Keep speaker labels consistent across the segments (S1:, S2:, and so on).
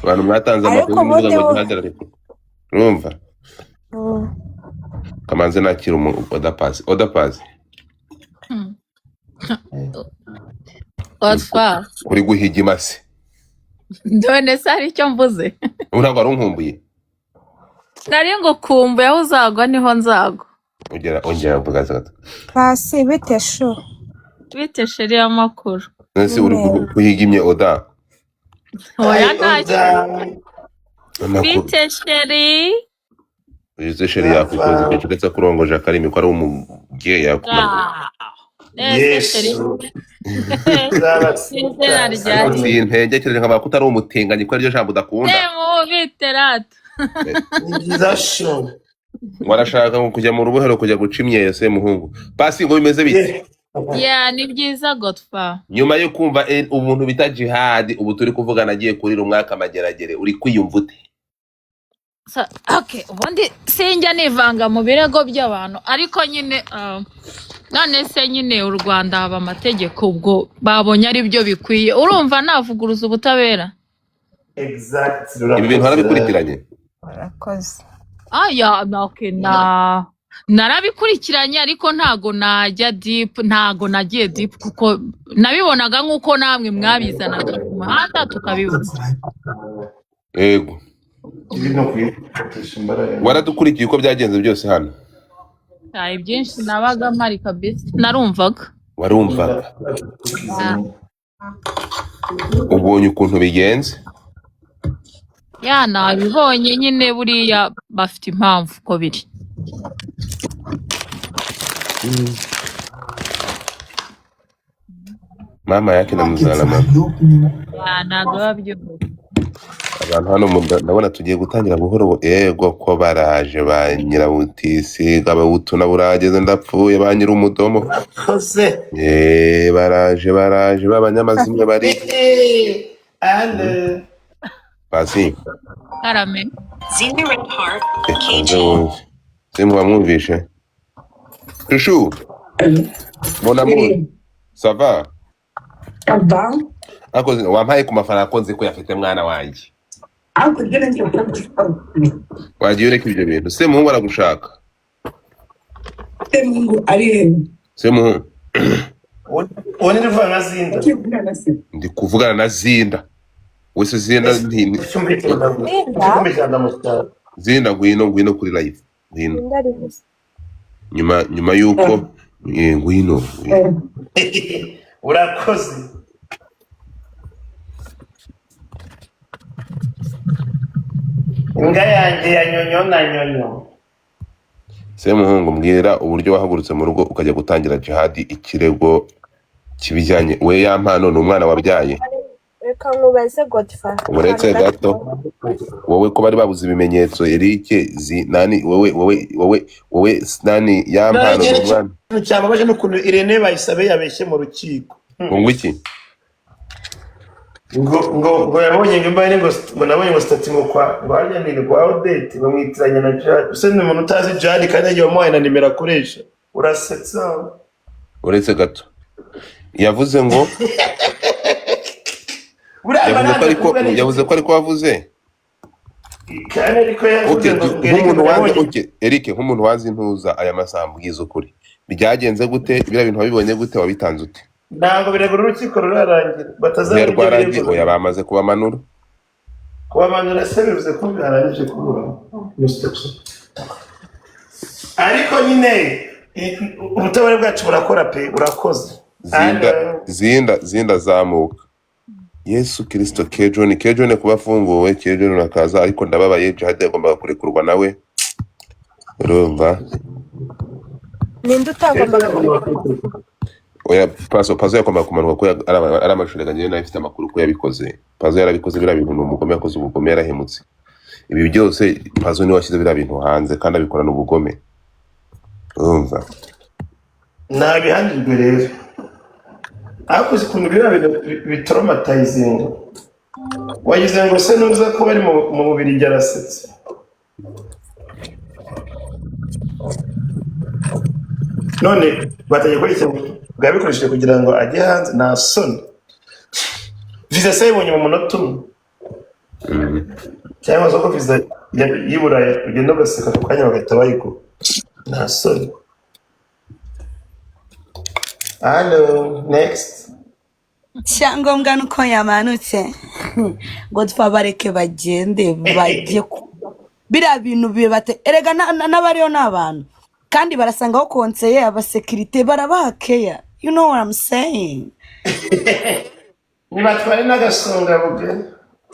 S1: Abantu mwatanze
S2: Ariko
S1: amakuru muvuga
S2: ubundi
S1: ngo
S2: wo
S1: Jihad ararekurwa, urumva? Kamanze nakira umu Oda Paccy, Oda Paccy.
S3: Godfa.
S1: Uri guhiga imase?
S3: None se hari icyo mvuze?
S1: Ubu ntabwo wari unkumbuye?
S3: Nari ngukumbuye, aho uzagwa niho nzagwa.
S1: Ongera, ongera mvuga gato.
S2: Paccy, bite shu?
S3: Bite chérie, y'amakuru?
S1: None uri
S2: Neza.
S1: guhigimye Oda?
S3: Oya.
S4: Hi,
S3: Ntacyo.
S4: Oda.
S1: Amakuru?
S3: Bite chérie.
S1: Uyu chérie yakwikoza igihe uretse kurongoje akarimi ko ari umugiye yakumaze.
S3: Nese chérie.
S4: Yesu.
S3: Izina rya
S1: Ariko sintegekereje nkavuga ko utari umutinganyi, ko ariryo jambo udakunda.
S3: Semu, bite rata?
S4: Ni byiza sho.
S1: Warashaka ngo kujya mu rubohero kujya guca imyeyo. Se muhungu Paccy, ngo bimeze bite?
S3: Ya, ni byiza, Godfa.
S1: Nyuma yo kumva umuntu bita Jihad ubu turi kuvugana agiye kurira umwaka amageragere, uri kwiyumva ute?
S3: Okay, ubundi sinjya nivanga mu birego by'abantu, ariko nyine none se nyine u Rwanda haba amategeko, ubwo babonye ari byo bikwiye, urumva navuguruza ubutabera?
S4: Exactly.
S1: Ibi bintu
S4: Urakoze.
S1: warabikurikiranye?
S2: Urakoze.
S3: Aya, okay, na narabikurikiranye, ariko ntago najya deep, ntago nagiye deep, kuko nabibonaga nk'uko namwe mwabizanaga ku muhanda tukabibona.
S1: Yego.
S4: Ibi no kuyifatisha imbaraga.
S1: Waradukurikiye uko byagenze byose hano?
S3: Ntaye byinshi, nabaga mpari kabisa, narumvaga.
S1: Warumvaga. Ubonye ukuntu bigenze?
S3: Ya, nabibonye nyine, buriya bafite impamvu uko biri.
S1: Mama yake na muzana mama.
S3: Ya, ntabwo biba byoroshye.
S1: Abantu hano ndabona tugiye gutangira buhoro. Yego ko baraje ba nyirabutisi abahutu na burageze ndapfuye ba nyir'umudomo.
S4: Urakoze.
S1: Baraje, baraje b'abanyamazimwe bari.
S4: Ale.
S1: Paccy.
S3: Karame.
S1: Kanze wumve se muba mwumvishe Chouchou, mon amour.
S5: Oui,
S1: Ça va?
S5: Ça va.
S1: Ariko wampaye ku mafaranga ko nzi ko yafite mwana wanjye.
S5: Ariko ibyo nanjye baragushaka.
S1: Wagiye ureka ibyo bintu? Semuhungu aragushaka.
S5: Semuhungu ari he?
S1: Semuhungu.
S4: Uwo ni ruvuga nka Zinda.
S5: Ugiye kuvugana na se?
S1: Ndi kuvugana na Zinda wese. Zinda
S2: Zinda.
S4: Icyumba cya
S1: Zinda, ngwino, ngwino kuri live, ngwino.
S2: Zinda ari gusa.
S1: Nyuma yuko ngwino, ngwino.
S4: Urakoze. Imbwa yanjye ya nyonyo na nyonyo.
S1: Semuhungu, mbwira uburyo wahagurutse mu rugo ukajya gutangira Jihadi ikirego kibijyanye we ya mpano ni umwana wabyaye.
S2: Reka nkubaze, Godfa.
S1: Uretse
S2: Akantu
S1: gato.
S2: gato.
S1: Wowe ko bari babuze ibimenyetso, Eric zi nani, wowe nani ya mpano ni umwana.
S4: Ikintu cyababaje ni ukuntu Irene Bayisabe yabeshye mu rukiko.
S1: Ngo iki?
S4: Ngo yabonye ngo imbahe ngo nabonye ngo status ngo kwa ngo harya ni kwa Odette bamwitiranya na Jihad. Use ni umuntu utazi Jihad kandi yagiye wamuhaye na nimero akoresha. Urasetsa.
S1: Uretse gato, yavuze ngo
S4: Buriya
S1: yavuze ko
S4: baranga
S1: ariko
S4: kuvuga neza.
S1: Yavuze ko ariko wavuze.
S4: Kandi ariko yavuze
S1: Okay,
S4: ngo ngo Eric
S1: nk'umuntu
S4: ngo
S1: wanze
S4: yabonye.
S1: Okay, Eric, nk'umuntu wanze intuza aya masaha, mbwiza ukuri, byagenze gute? Biriya bintu wabibonye gute? Wabitanze ute?
S4: Ntabwo biregura, urukiko rurarangira batazabona ibyo
S1: Rwarangiye.
S4: birego.
S1: Oya, bamaze kubamanura.
S4: Kubamanura se bivuze ko byarangije kubura? Ariko nyine ubutabera bwacu burakora pe, urakoze.
S1: Zinda.
S4: Alo.
S1: Zinda, Zinda, zamuka. Yesu Kirisito! Kejoni, Kejoni kuba afunguwe, Kejoni akaza, ariko ndababaye. Jihad yagombaga kurekurwa nawe, urumva?
S2: Ninde utagombaga kurekurwa?
S1: Oya, Pazo, Pazo yagombaga kumanuka ko ari amashuri njyewe nawe mfite amakuru ko yabikoze. Pazo yarabikoze biriya bintu, ni umugome, yakoze ubugome, yarahemutse. Ibi byose Pazo niwe washyize biriya bintu hanze kandi abikorana ubugome, urumva?
S4: Ntabihanirwe rero, ariko uzi ukuntu biriya bintu bitoromatayizinga, wagize ngo se nuza ko bari mu Bubiligi arasetse. None batangiye gukora ikintu bwabikoresheje kugira ngo ajye hanze, nta soni. Viza se yayibonye mu munota umwe. Cyangwa se ko viza y'i Burayi ugenda ugaseka ako kanya bagahita bayiguha, nta soni. Hello, next.
S6: Icyangombwa ni uko yamanutse ngo twabareke bagende bajye biriya bintu bibate. Erega n'abariyo ni abantu kandi barasangaho konseye, abasekirite barabaha keya, you know what I'm saying?
S4: Nibatware n'agasonga bugari.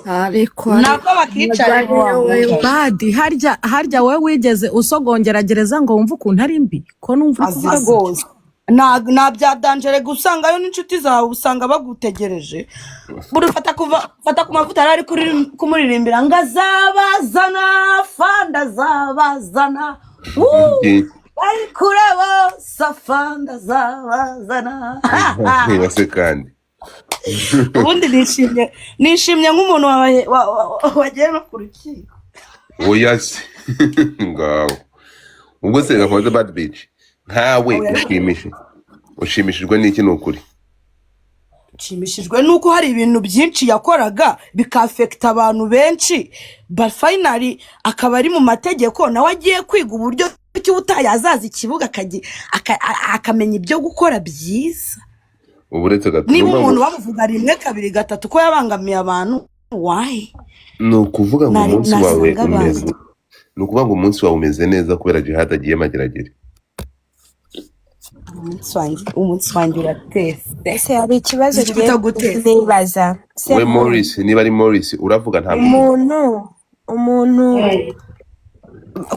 S7: Ariko
S6: nako bakicara.
S7: We badi, harya harya wowe wigeze usogongera gereza ngo wumve ukuntu ari mbi, ko numva uri
S6: Azi
S7: kuvuga gutyo?
S6: Rwose nta bya danger, usangayo n'inshuti zawe, usanga bagutegereje. Buri fata kuva fata ku mavuta yari ari kumuririmbira ngo azabazana fanda, azabazana. Woo! Bari kure bose, afanda azabazana.
S1: Ntibase kandi.
S6: Ubundi nishimye nk'umuntu wagiye no ku rukiko.
S1: Oya se, ngaho ubwo se gakoze bad bitch nkawe.
S6: Oya.
S1: Ushimishijwe n'iki? Ni ukuri.
S6: Nshimishijwe nuko hari ibintu byinshi yakoraga bikafekita abantu benshi, but finally akaba ari mu mategeko, nawe agiye kwiga uburyo ki ubutaha yazaza ikibuga akamenya ibyo gukora byiza.
S1: Ubu uretse gato
S6: Niba
S1: ni ukuvuga
S6: umuntu
S1: ngo
S6: bamuvuga rimwe, kabiri, gatatu ko yabangamiye abantu, why?
S1: Ni ukuvuga ngo umunsi wawe
S6: nasanga abantu
S1: umeze, ni ukuvuga ngo umunsi wawe umeze neza kubera Jihad agiye Mageragere.
S6: Umunsi wanjye uratese.
S2: Ese hari ikibazo
S6: Uzi
S2: ngiye
S6: utagutese.
S2: nibaza?
S1: We.
S2: Semuhungu.
S1: Morris, niba ari Morris uravuga, ntabwo
S2: Umuntu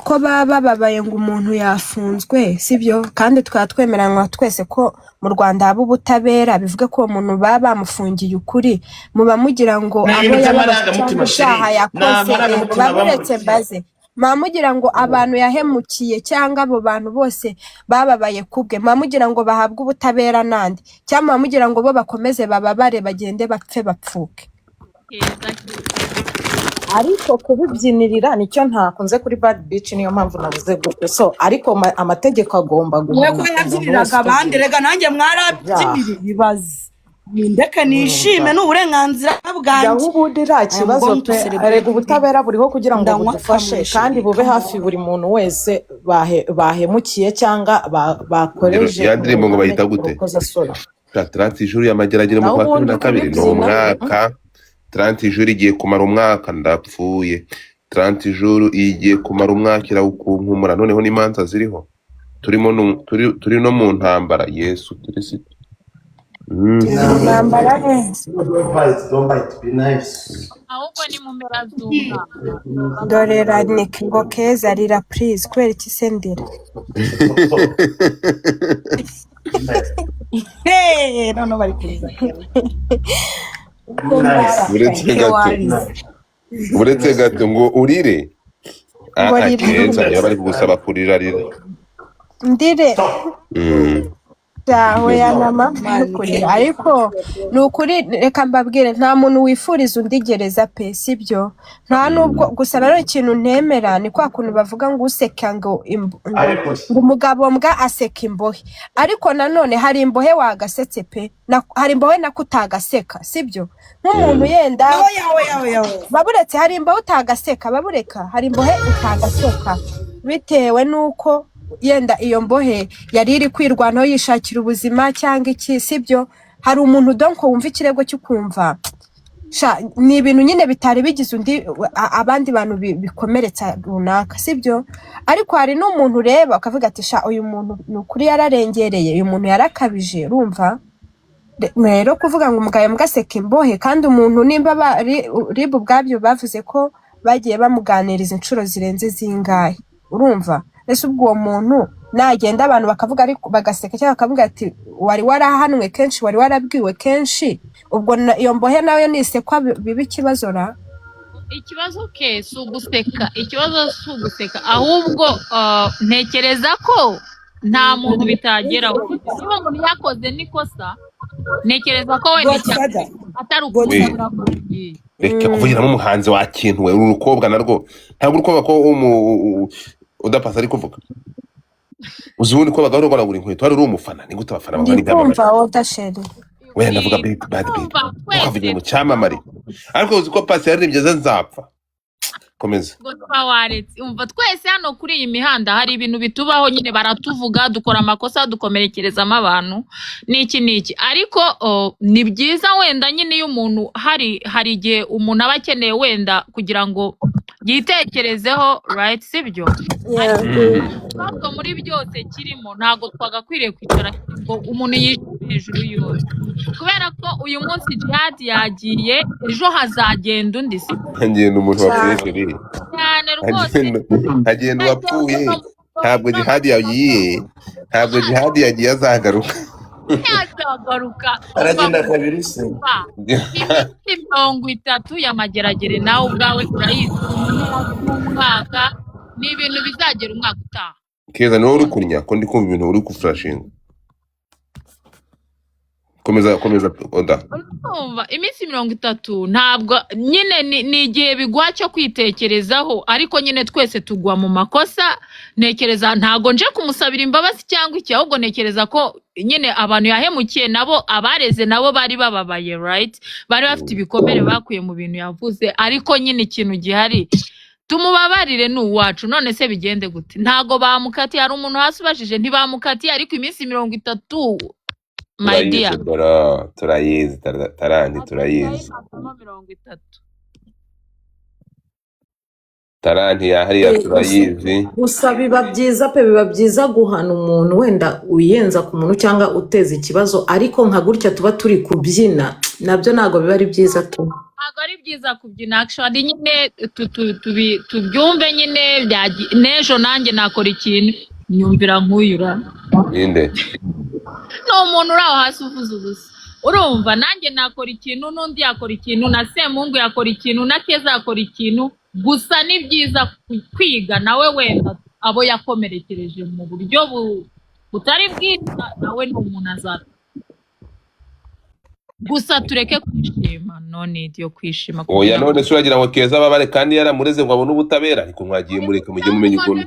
S2: ko baba bababaye ngo umuntu yafunzwe, sibyo? Kandi tukaba twemeranywa twese ko mu Rwanda haba ubutabera, bivuga ko uwo muntu baba bamufungiye ukuri, muba mugira ngo
S4: Ni
S2: abo
S4: ibintu
S2: yababaje cyangwa
S4: by'amarangamutima,
S2: ibyaha
S4: chérie, ni
S2: yakoze
S4: amarangamutima aba mu
S2: bamuretse
S4: rukiko.
S2: Mbaze, muba mugira ngo abantu yahemukiye cyangwa abo bantu bose bababaye kubwe, muba mugira ngo bahabwe ubutabera nande? Cyangwa muba mugira ngo bo bakomeze bababare, bagende bapfe bapfuke?
S3: Keza.
S8: Ariko kubibyinirira nicyo ntakunze kuri bad bitch, niyo mpamvu navuze gutyo. So ariko amategeko agomba
S6: Mwe ko
S8: guhana umuntu
S6: yabyiniraga
S8: wese
S6: abandi.
S8: ukoze
S6: Rega nanjye
S8: ibyaha.
S6: mwarabyiniriye, ibaze nindeke nishime.
S8: Urumva
S6: Ni uburenganzira
S8: yaho
S6: bwanjye.
S8: ubundi nta
S6: I am
S8: kibazo
S6: going to
S8: pe.
S6: celebrate.
S8: Erega ubutabera buriho kugira ngo
S6: Ndanywa
S8: budufashe
S6: kamwe,
S8: kandi
S6: chérie.
S8: bube
S6: Come
S8: hafi
S6: on.
S8: buri muntu wese bahemukiye cyangwa bakoreje
S1: Ya
S8: mu
S1: ndirimbo ngo
S8: ruhame
S1: bayita gute?
S8: urukozasoni.
S1: 30 jours ya Mageragere mu
S8: Naho
S1: kwa cumi
S8: ubundi
S1: na kabiri ni
S8: kubibyina
S1: umwaka. 30 jours igiye kumara umwaka, ndapfuye. 30 jours igiye kumara umwaka, irawukunkumura. Noneho n'imanza ziriho, turimo turi no mu ntambara, Yesu Kirisitu.
S2: Turi mu ntambara he?
S4: Don't bite, don't bite, be nice.
S3: Ahubwo ni mu mpera z'umwaka.
S2: Dore Nick ngo "Keza rira please." Kubera iki se ndira?
S4: Be nice.
S6: Hey, noneho bari kuza.
S4: Be nice.
S1: Uretse gato.
S6: Warize.
S1: Uretse gato ngo urire.
S2: Ngo
S1: Ah,
S2: rira.
S1: Keza, niba bari kugusaba kurira, rira.
S2: Ndire?
S4: Stop.
S2: Yawe yanama
S6: Man.
S2: kurira. Ariko ni ukuri, reka mbabwire, nta muntu wifuriza undi gereza pe, sibyo? Nta nubwo. Gusa rero ikintu ntemera ni kwa kuntu bavuga ngo useka ngo
S4: Ariko
S2: ngo umugabo mbwa aseka imbohe. Ariko nanone hari imbohe wagasetse pe, hari imbohe nako utagaseka, sibyo? Nk'umuntu yenda
S6: Oya, oya, oya, oya.
S2: Baburetse, hari imbohe utagaseka, babureka, hari imbohe utagaseka bitewe n'uko yenda iyo mbohe yari iri kwirwanaho yishakira ubuzima cyangwa iki, sibyo? Hari umuntu donko wumva ikirego cy'ukumva sha ni ibintu nyine bitari bigize undi abandi bantu bikomeretsa runaka, sibyo? Ariko hari n'umuntu ureba ukavuga ati "Sha, uyu muntu ni ukuri yararengereye, uyu muntu yarakabije." Urumva rero kuvuga ngo umugabo mbwa aseka imbohe, kandi umuntu nimba RIB ubwabyo bavuze ko bagiye bamuganiriza inshuro zirenze zingahe, urumva ese ubwo uwo muntu nagenda abantu bakavuga ariko bagaseka cyangwa bakavuga ati "Wari warahanwe kenshi, wari warabwiwe kenshi," ubwo iyo mbohe nayo nisekwa biba ikibazo ra?
S3: Ikibazo ke si uguseka, ikibazo si uguseka, ahubwo ntekereza ko nta muntu bitageraho. Niba umuntu yakoze n'ikosa, ntekereza ko wenda
S6: Godfather.
S3: atari
S1: We.
S3: ukubura ko bigiye.
S1: Reka kuvugiramo umuhanzi wa kintu we. Uru rukobwa narwo ntabwo urukobwa ko udapasa ari kuvuga. Uzi ubundi ko abagabo baragura inkweto, wari uri umufana, ni gute abafana
S2: Ndi
S1: babona ibyamamare?
S2: kumva woda, chérie.
S1: Wenda ndavuga big bad big,
S3: Urumva
S1: ntukavuge
S3: twese
S1: mu cyamamare, ariko uzi ko Pasi yaririmbye ze nzapfa. Komeza.
S3: Ngo twawaretse, umva, twese hano kuri iyi mihanda hari ibintu bitubaho nyine, baratuvuga, dukora amakosa, dukomerekerezamo abantu n'iki n'iki, ariko ni byiza wenda nyine iyo umuntu hari igihe umuntu aba akeneye wenda kugira ngo yitekerezeho, right, sibyo?
S2: Yeah.
S3: Ikibazo muri byose kirimo, ntabwo twagakwiriye kwicara ngo umuntu yishime hejuru y'undi, kubera ko uyu munsi Jihad yagiye, ejo hazagenda undi, si
S1: Hagenda umuntu wapfuye
S2: Cyane.
S1: chérie.
S3: Cyane rwose.
S1: Hagenda uwapfuye, ntabwo Jihadi yagiye, ntabwo Jihadi yagiye, azagaruka.
S3: Yazagaruka.
S4: Aragenda kabiri se?
S3: Iminsi 30 y'amageragere nawe ubwawe urayizi, umwaka ni ibintu bizagera umwaka utaha.
S1: Keza, niwowe uri kunya ko ndi kumva ibintu uri gufurashinga. Komeza, komeza oda.
S3: Urumva iminsi 30 ntabwo nyine ni igihe biguha cyo kwitekerezaho, ariko nyine twese tugwa mu makosa. Ntekereza ntabwo nje kumusabira imbabazi cyangwa iki, ahubwo ntekereza ko nyine abantu yahemukiye nabo, abareze nabo bari bababaye, right, bari bafite ibikomere bakuye mu bintu yavuze, ariko nyine ikintu gihari, tumubabarire, ni uwacu. None se bigende gute? Ntago bamukatiye. Hari umuntu hasi ubajije, ntibamukatiye, ariko iminsi 30, my dear.
S1: Turayizi bro, turayizi, taranti turayizi.
S3: 30.
S1: Taranti ya hariya.
S8: Gusa
S1: Turayizi.
S8: Gusa biba byiza pe, biba byiza guhana umuntu wenda wiyenza ku muntu cyangwa uteza ikibazo, ariko nka gutya tuba turi kubyina nabyo ntabwo biba ari byiza tu.
S3: Ntabwo ari byiza kubyina actually nyine, tubyumve nyine, n'ejo nanjye nakora ikintu nyumvira nk'uyura.
S1: Ninde?
S3: Ni umuntu uri aho hasi uvuze ubusa. Urumva nanjye nakora ikintu, n'undi yakora ikintu, na Semungu yakora ikintu, na Keza yakora ikintu. Gusa ni byiza kwiga nawe wenda abo yakomerekereje mu buryo butari bwiza, nawe ni umuntu azata. Gusa tureke kwishima, no need yo kwishima
S1: Oya.
S3: kugira ngo
S1: None se uragira ngo Keza ababare kandi yaramureze ngo abone ubutabera? Ariko mwagiye mureka, mujye mumenya ukuntu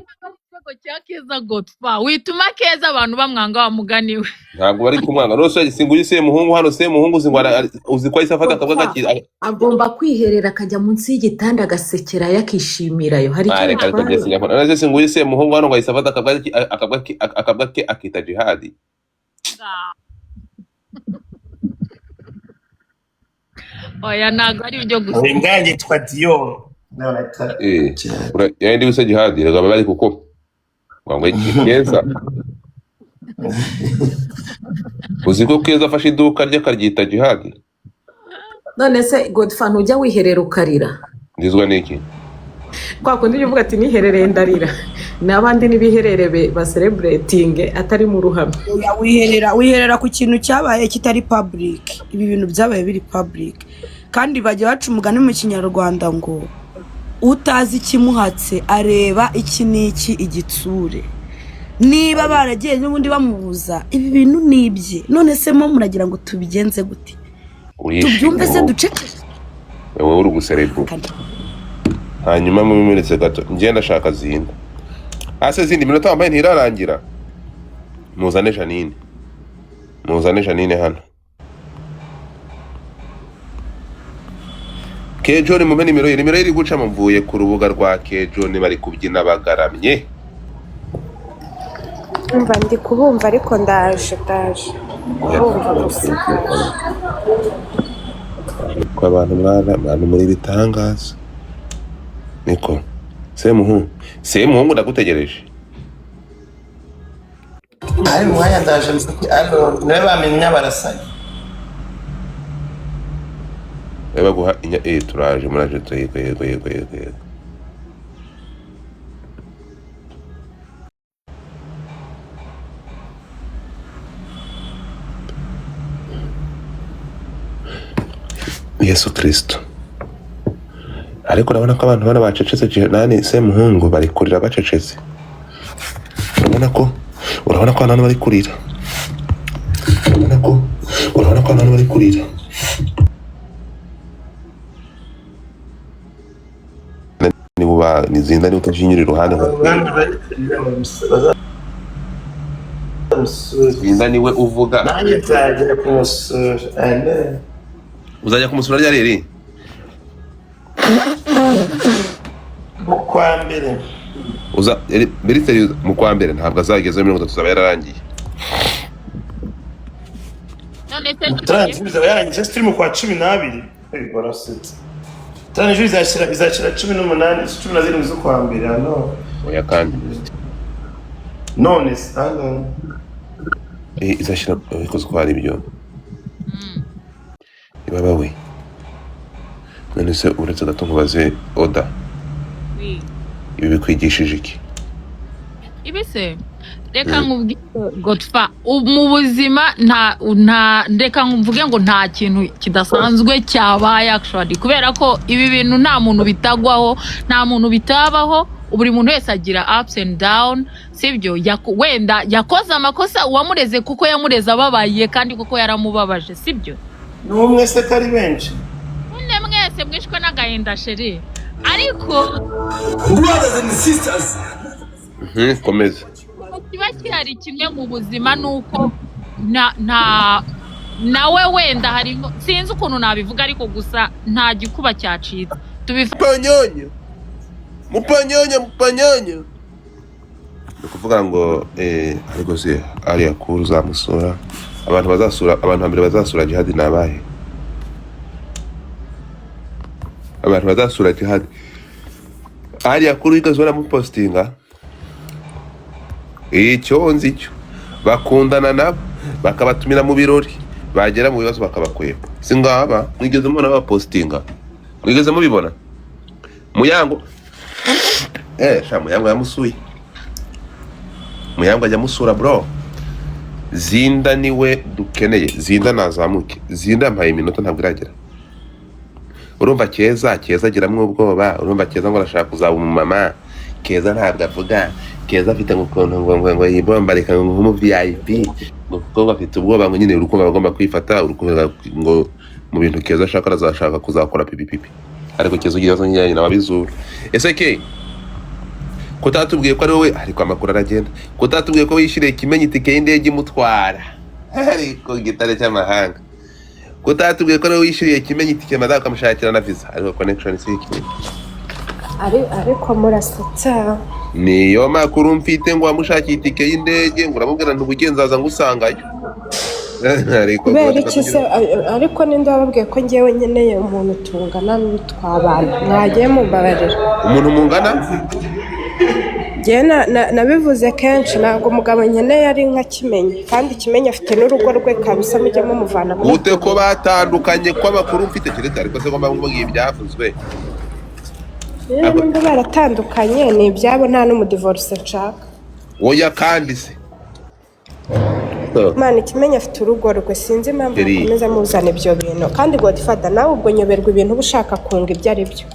S3: Igitego cya Keza Godfa wituma Keza abantu bamwanga wa mugani we.
S1: Ntabwo bari kumwanga. None se singuyu Semuhungu hano, Semuhungu uzi ngo uzi ko ahise afata akabwa
S8: Godfa
S1: gakira.
S8: agomba kwiherera akajya munsi y'igitanda agasekerayo akishimirayo, hari icyo
S1: Ah, reka reka.
S8: bitwaye?
S1: Byose nyakora. None se singuyu Semuhungu hano ngo ahise afata akabwa ke akita Jihadi.
S3: Oya, ntabwo ari ibyo gusa.
S4: Uyu mbwa yanjye yitwa Dior. Nawe nata
S1: Eh.
S4: cyane.
S1: Yandi wese Jihadi reka bari kuko ngo iki Keza, uzi ko Keza afashe iduka rye akaryita Jihadi?
S8: None se Godfa, ntujya wiherera ukarira?
S1: Ndizwa n'iki?
S8: Kwa kundi ujya uvuga ati niherereye ndarira, n'abandi nibiherere basereburetinge atari mu ruhame.
S6: Oya, wiherera ku kintu cyabaye kitari public. Ibi bintu byabaye biri public, kandi bajya baca umugani mu kinyarwanda ngo utazi ikimuhatse areba iki n'iki igitsure. Niba baragiye n'ubundi bamubuza, ibi bintu ni ibye. None se mo muragira ngo tubigenze gute?
S1: Urishimye.
S6: Tubyumve se?
S1: Wowe.
S6: Duceceke?
S1: Wowe uri guserebura. Hanyuma mubimeretse gato, njye ndashaka zinda ase zindi minota wambaye ntirarangira. Muzane Janine, muzane Janine hano. Kejoni, mumpe nimero ye, nimero ye iri gucamo. Mvuye ku rubuga rwa Kejoni, bari kubyina bagaramye.
S2: Umva, ndi kubumva ariko ndaje, ndaje kubumva gusa.
S1: Ko abantu mwana abantu muri bitangaza niko. Semuhungu, Semuhungu, ndagutegereje.
S4: Ari mu mwanya ndaje mfite alo niwe bamenya barasanye.
S1: Baguha inya turaje muraje yego yego yego yego yego. Yesu Kristo! Ariko urabona ko abantu bano bacecetse, nani, Semuhungu, bari kurira bacecetse. Urabona ko abantu bari kurira, urabona ko abantu bari kurira. Niba nizinda niba utajinyura iruhande nka
S4: Abandi bari kurira. Nzamusura.
S1: Zinda niwe uvuga.
S4: Nanjye nzagera kumusura ane.
S1: Uzajya kumusura ryari eri?
S4: Mu kwa mbere.
S1: Uza Minisitiri mu kwa mbere ntabwo azagezayo, 30 azaba yararangiye.
S3: None se
S4: Taranijuru izaba yarangije, turi mu kwa 12. Eh, warasetse. Taranijuru izashyira 18, 17 z'ukwa mbere hano.
S1: Oya kandi.
S4: None se hano.
S1: Izashyira ikoze ko hari ibyo ibaba we. None se uretse gato nkubaze oda, ibi bikwigishije iki?
S3: Ibi se reka nkubwire Godfa, mu buzima nta reka mvuge ngo nta kintu kidasanzwe cyabaye actually, kubera ko ibi bintu nta muntu bitagwaho, nta muntu bitabaho. Buri muntu wese agira ups and down, sibyo? Wenda yakoze amakosa uwamureze, kuko yamureze ababaye kandi kuko yaramubabaje, sibyo?
S4: N'umwe se ko ari benshi?
S3: None mwese mwishwe n'agahinda chérie, ariko
S9: Brothers and sisters.
S1: Komeza.
S3: Kiba gihari kimwe mu buzima ni uko na nta nawe wenda harimo, sinzi ukuntu nabivuga, ariko gusa nta gikuba cyacitse tubifata.
S1: Mupanyonyo, mupanyonyo, mupanyonyo, ni ukuvuga ngo ariko se ariya kuru uzamusura, abantu bazasura, abantu mbere bazasura Jihad ni abahe? Abantu bazasura Jihad, ariya kuru wigeze baramupostinga? Icyo nzi cyo bakundana nabo bakabatumira mu birori, bagera mu bibazo bakabakwepa. Si ngaba mwigeze mubona bapostinga? Mwigeze mubibona? Muyango, sha Muyango yamusuye, Muyango ajya amusura bro. Zinda niwe dukeneye, Zinda nazamuke. Zinda yampaye iminota ntabwo iragera. Urumva Keza, Keza agiramwo ubwoba. Urumva Keza ngo arashaka kuzaba umumama. Keza ntabwo avuga. Keza afite ngo ukuntu ngo yibombarika ngo nk'umu VIP, ngo kuko ngo afite ubwoba, ngo nyine urukundo agomba kwifata urukundo, ngo mu bintu Keza ashaka arazashaka kuzakora pipi pipi. Ariko Keza ugira ibibazo nk'ibya nyina wabizura. Ese ke kutatubwiye ko ari wowe? Ariko amakuru aragenda. Kutatubwiye ko wishyuriye Kimenyi itike y'indege imutwara, ariko gitare cy'amahanga, kutatubwiye ko ari wowe wishyuriye Kimenyi itike maze ukamushakira na visa, ariko connection si Kimenyi?
S2: Ariko murasetsa.
S1: Niyo makuru mfite, ngo wamushakiye itike y'indege, ngo uramubwira ntubugenzaza ngo usangayo, ariko
S2: Kubera iki se? Ariko ninde wababwiye ko ngewe nkeneye umuntu tungana twabana? Mwagiye mumbabarira.
S1: Umuntu mungana?
S2: Njyewe nabivuze kenshi, ntabwo umugabo nkeneye ari nka Kimenyi, kandi Kimenyi afite n'urugo rwe kabisa, mujye mumuvana muri
S1: Gute ko batandukanye, ko amakuru mfite keretse, ariko se ngomba nkubwiye ibyavuzwe?
S2: Rero nimba baratandukanye ni ibyabo, nta n'umudivorce nshaka.
S1: Oya kandi se.
S2: Imana, Kimenyi afite urugo rwe, sinzi impamvu
S1: Eri.
S2: mukomeza muzana ibyo bintu. Kandi Godfather, nawe ubwo nyoberwa ibintu uba ushaka kunga ibyo ari byo.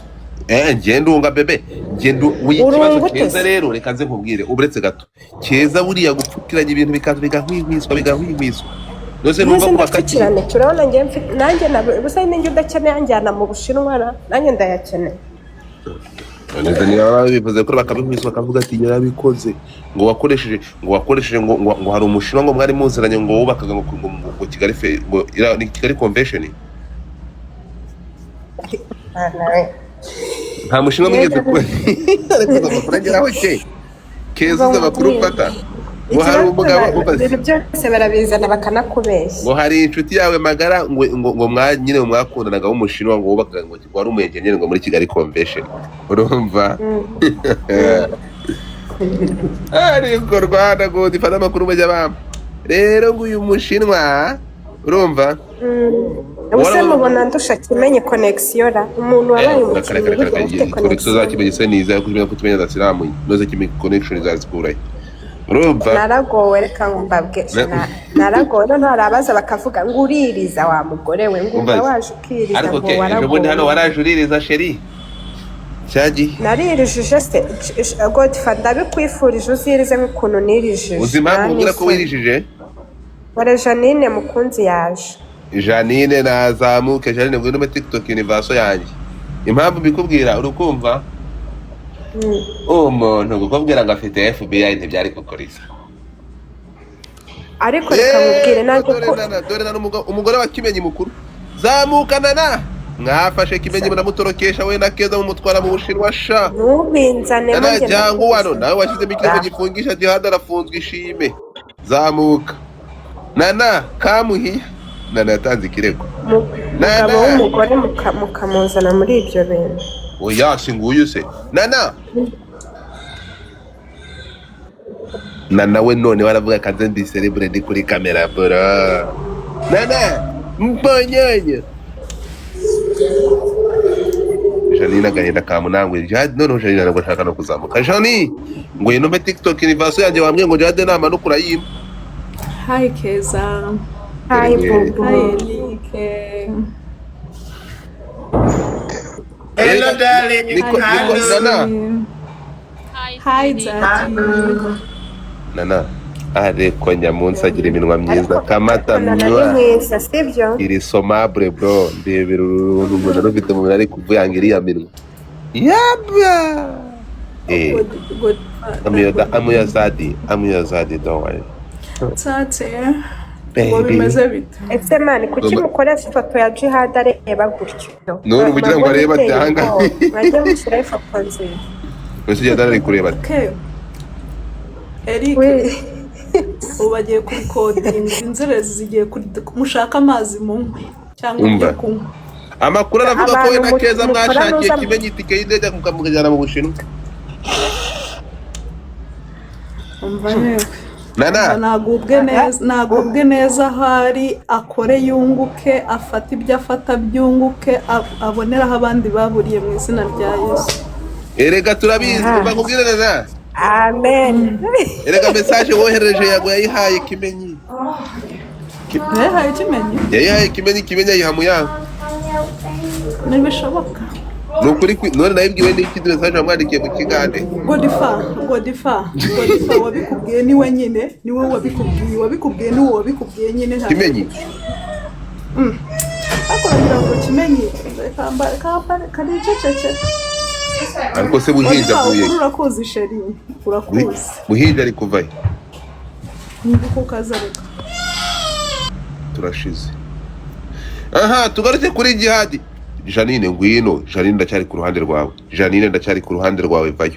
S1: Njye ndunga bebe, njye ndu ikibazo
S2: Urunga ute
S1: Keza
S2: se?
S1: rero reka nze nkubwire, uretse gato Keza buriya gupfukiranya ibintu bikaza bigahwihwiswa bigahwihwiswa, nose numva
S2: Mbese
S1: ko bakagiye.
S2: ndapfukirane, turabona njye nanjye busa ninjye udakeneye anjyana mu Bushinwa ra, nanjye ndayakeneye.
S1: None niba babivuze ko bakabihwiswa, bakavuga ati yarabikoze, ngo wakoresheje ngo hari umushinwa ngo mwari muziranye, ngo wubakaga ngo Kigali fe ngo ni Kigali Convention. Nta mushinwa mwigeze kuba? Ariko uzi amakuru ageraho ke Keza, uzi amakuru mfata ngo hari
S2: Ikibazo
S1: umugabo ubaze
S2: ibintu byose barabizana bakanakubeshya.
S1: Ngo hari inshuti yawe magara ngo nyine mwakundanaga w'umushinwa, ngo wubakaga, ngo wari umu engineer ngo muri Kigali Convention, urumva? Ariko Rwanda ngo dufate amakuru mujya bampa rero, ngo uyu mushinwa, urumva?
S2: Ubuse mubona ndusha Kimenyi connexion ra? Umuntu wabaye
S1: Kare
S2: umukinnyi
S1: kare kare
S2: burya ufite
S1: connexion za
S2: connexion.
S1: Kimenyi se niza kumenya ko tumenya za silamu noze Kimenyi connection zazikurahe, urumva?
S2: Naragowe, reka ngo mbabwe, naragowe. Noneho hari abaza bakavuga ngo uririza wa mugore we, ngo
S1: Umva
S2: uba waje ukiriza
S1: ariko
S2: ngo
S1: ke ejo bundi hano
S2: waragowe.
S1: waraje uririza chérie cyagiye.
S2: Naririjije se Godfa? Ndabikwifurije, uzirize nk'ukuntu nirijije.
S1: Uzi impamvu
S2: Nta
S1: ubwira ko
S2: n'isoni.
S1: wirijije?
S2: Ware Janine mukunzi yaje.
S1: Janine nazamuke. Janine ngwino muri TikTok universe yanjye. Impamvu mbikubwira, urukumva umuntu kukubwira ngo afite FBI ntibyari kukuriza.
S2: Ariko reka mubwire nanjye
S1: Dore
S2: ko
S1: nana, dore nana, umugore wa Kimenyi mukuru. Zamuka nana, mwafashe Kimenyi munamutorokesha we na Keza mumutwara mu Bushinwa sha.
S2: ntubinzanemo
S1: Nana
S2: njye
S1: cyangwa wano
S2: ndakuzi.
S1: nawe washyizemo ikirego gifungisha Jihad arafunzwe, ishime. Zamuka nana kamuhiya. Nana yatanze ikirego.
S2: Mugabo
S1: Nana
S2: w'umugore mukamuzana muri ibyo bintu.
S1: Oya si nguyu se nana. Nana we none waravuga kanze ndi celebrity ndi kuri kamera bro. Nana mbonyonyo. Janine agahinda kamunangwe. Jihad noneho Janine ntabwo ashaka no kuzamuka. Janine ngo yinome TikTok universe yanjye wambwiye ngo Jihad namanuka urayimpa.
S10: Hi Keza.
S1: Dore
S2: Hi
S1: nge
S2: Bobo.
S10: Hi Elike.
S4: Hello
S1: Erega
S4: darling.
S1: niko
S10: Hi
S1: niko
S4: Hello.
S1: nana
S10: Lucy.
S3: Hi
S10: Hi
S3: sweetie.
S10: Daddy.
S1: nana ariko nyamunsi agira iminwa myiza
S2: Ariko
S1: kamata
S2: nana ni
S1: mwa
S2: mwiza sibyo?
S1: iri somable bro, ndebera uruntu umuntu rufite umuntu ari kuvuyanga iriya minwa yaba eh.
S10: Good good
S1: Amuyoda amuyazadi amuyazadi, don't worry
S10: Tate. Ngo
S1: baby.
S10: bimeze bite?
S2: Ese mani kuki
S1: Ngoma-
S2: mukoresha ifoto ya Jihad areba gutyo?
S1: None ubugira ngo
S2: Mwabonye
S1: arebe ati
S2: iteye
S1: ahanga
S2: ubwoba, mwajye mushyiraho ifoto nziza.
S1: mbese ugenda ari kureba ati
S10: Okay. Eric,
S2: We
S10: ubu bagiye kurikodinga inzererezi zigiye mushaka amazi munywe cyangwa ibyo
S1: umva
S10: kunywa.
S1: Amakuru aravuga ko we
S2: abantu
S1: na Keza
S2: mukora
S1: mwashakiye
S2: nuza
S1: Kimenyi itike y'indege mukamujyana mu Bushinwa.
S10: Umva yewe.
S1: Nana
S10: Nagubwe neza, nagubwe neza aho ari, akore yunguke, afate ibyo afata byunguke, aboneraho abandi baburiye mu izina rya Yesu.
S1: Erega turabizi,
S2: Aha.
S1: umva nkubwire nana.
S2: Amen.
S1: Erega message woherereje yago yayihaye Kimenyi.
S10: Yayihaye Kimenyi?
S1: Yayihaye Kimenyi, Kimenyi ayiha Muyango.
S10: Ntibishoboka.
S1: Ni ukuri none nayibwiwe n'iki message wamwandikiye mu kigande.
S10: Godifa, Godifa, Godifa wabikubwiye ni we nyine, ni we wabikubwiye, wabikubwiye ni wowe wabikubwiye nyine ntabwo.
S1: Kimenyi
S10: Ariko uragira ngo Kimenyi kambare kambare kariceceke.
S1: Ariko se Buhinja
S10: Godifa
S1: avuye
S10: ukuri urakuzi sheri, urakuzi.
S1: Buhinja ari kuva he?
S10: Ndi kukazareka.
S1: Turashize. Aha tugaruke kuri Jihad. Janine ngwino, Janine ndacyari ku ruhande rwawe. Janine ndacyari ku ruhande rwawe vayo.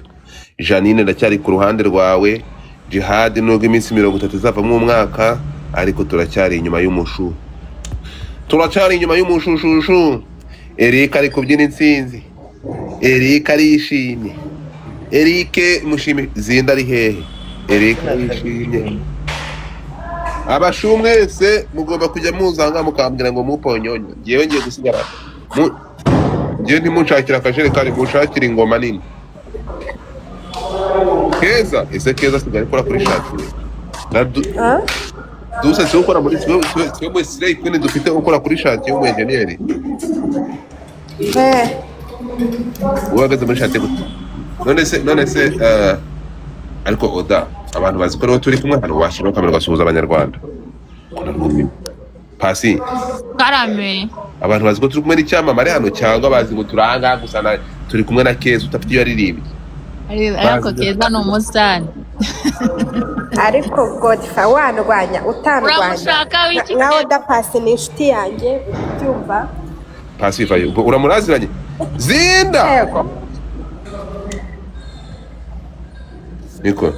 S1: Janine ndacyari ku ruhande rwawe. Jihad nubwo iminsi 30 izavamo umwaka, ariko turacyari inyuma y'umushu. Turacyari inyuma y'umushushushu. Eric ari kubyina intsinzi. Eric arishimye. Eric mushimi zinda ari hehe? Eric arishimye. Abashu mwese mugomba kujya muzanga mukambwira ngo muponyonyo. Ngewe ngiye gusigara. Ngewe ntimunshakira akajerekani, munshakira ingoma nini. Keza, ese Keza asigaye akora kuri shantire. Na
S2: Ah?
S1: Duse siwe ukora muri siwe muri Slay Queen dufite ukora kuri shantire w'umu engineer.
S2: Eh,
S1: Uhagaze muri shantire gute? None se ariko oda abantu bazi ko ariho turi kumwe hano washyiraho kamera ugasuhuza abanyarwanda. Pasi
S3: Karame.
S1: abantu bazi ko turi kumwe n'icyamamare hano cyangwa bazi ngo turanga gusa na turi kumwe na Keza udafite iyo yaririmbye.
S3: Ariko Keza ni umusitari.
S2: Ariko Godfa wandwanya utandwanya
S3: Uramushaka w'iki
S2: nka
S3: Keza?
S2: Oda Pasi ni inshuti yanjye ubyumva.
S1: Pasi vayo ubwo uramuraziranye. Zinda
S2: Yego.
S1: niko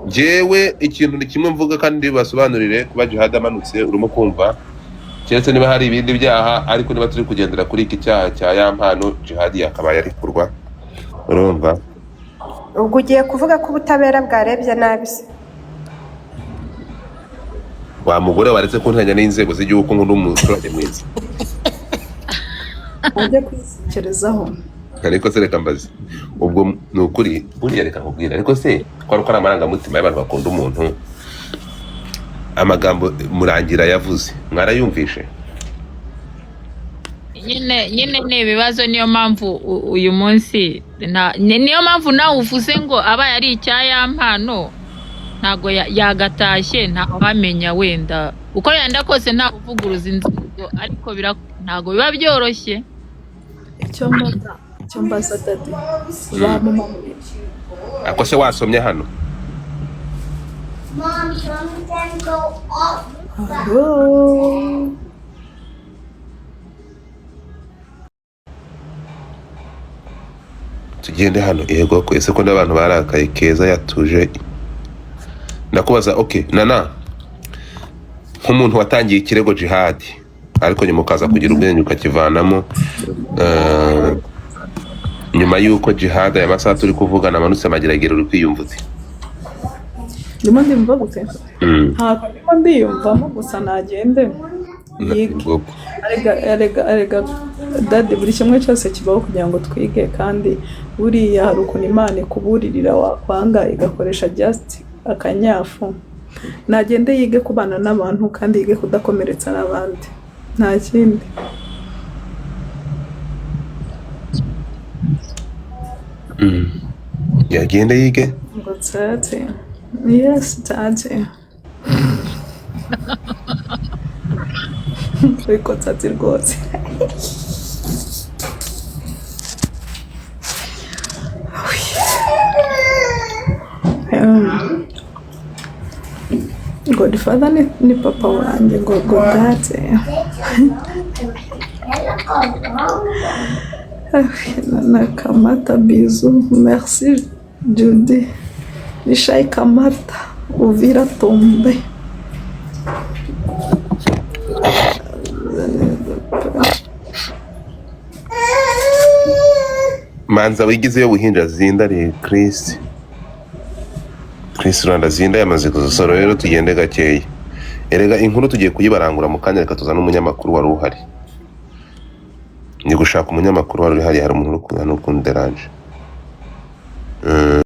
S1: njyewe ikintu ni kimwe mvuga kandi basobanurire kuba Jihad amanutse urimo kumva keretse niba hari ibindi byaha, ariko niba turi kugendera kuri iki cyaha cya ya mpano Jihad yakabaye arekurwa urumva.
S2: Ubwo ugiye kuvuga ko ubutabera bwarebye nabi se?
S1: Wa mugore waretse kuntanya n'inzego z'igihugu ngo umuturage mwiza.
S10: Ajye kwitekerezaho.
S1: Ariko se reka mbaze ubwo ni ukuri buriya reka nkubwire, ariko se ko ari uko ari amarangamutima y'abantu bakunda umuntu, amagambo Murangira yavuze mwarayumvishe?
S3: Nyine ni ibibazo, niyo mpamvu uyu munsi niyo mpamvu nawe uvuze ngo abaye ari icya ya mpano ntago yagatashye ntawamenya wenda uko yenda kose nta uvuguruza inzego, ariko ntago biba byoroshye.
S10: Icyo mbaza Daddy bamumanuye.
S1: Ako se wasomye hano?
S10: Hello.
S1: Tugende hano. Yego ko ese ko n'abantu barakaye? Keza yatuje. Ndakubaza, okay Nana, nk'umuntu watangiye ikirego Jihad ariko nyuma ukaza kugira ubwenge ukakivanamo, nyuma y'uko Jihad aya masaha turi kuvugana amanutse amageragere, uri kwiyumva ute?
S10: Ndimo ndimva gute? Ntabwo ndimo ndiyumvamo, gusa nagende yige.
S1: Ubwo-
S10: Arega arega arega dadi, buri kimwe cyose kibaho kugira ngo twige, kandi buriya hari ukuntu Imana ikuburirira wakwanga igakoresha just akanyafu. Nagende yige kubana n'abantu kandi yige kudakomeretsa n'abandi, nta kindi.
S1: Yagende yige.
S10: Ngo tsatsi, yes tsatsi, ariko tsatsi rwose. Godfather ni papa wanjye, ngo godate na Kamata, bizu, merci Judy Nishai Kamata Uvira tombe.
S1: Manza wigizeyo buhinja zinda re Chris. Chris Rwanda zinda yamaze kuzasora, rero tugende gakeya. Erega inkuru tugiye kuyibarangura mu kanya, reka tuzane umunyamakuru wari uhari. Ni gushaka umunyamakuru wari uhari, hari umuntu uri kuza no kunderanje.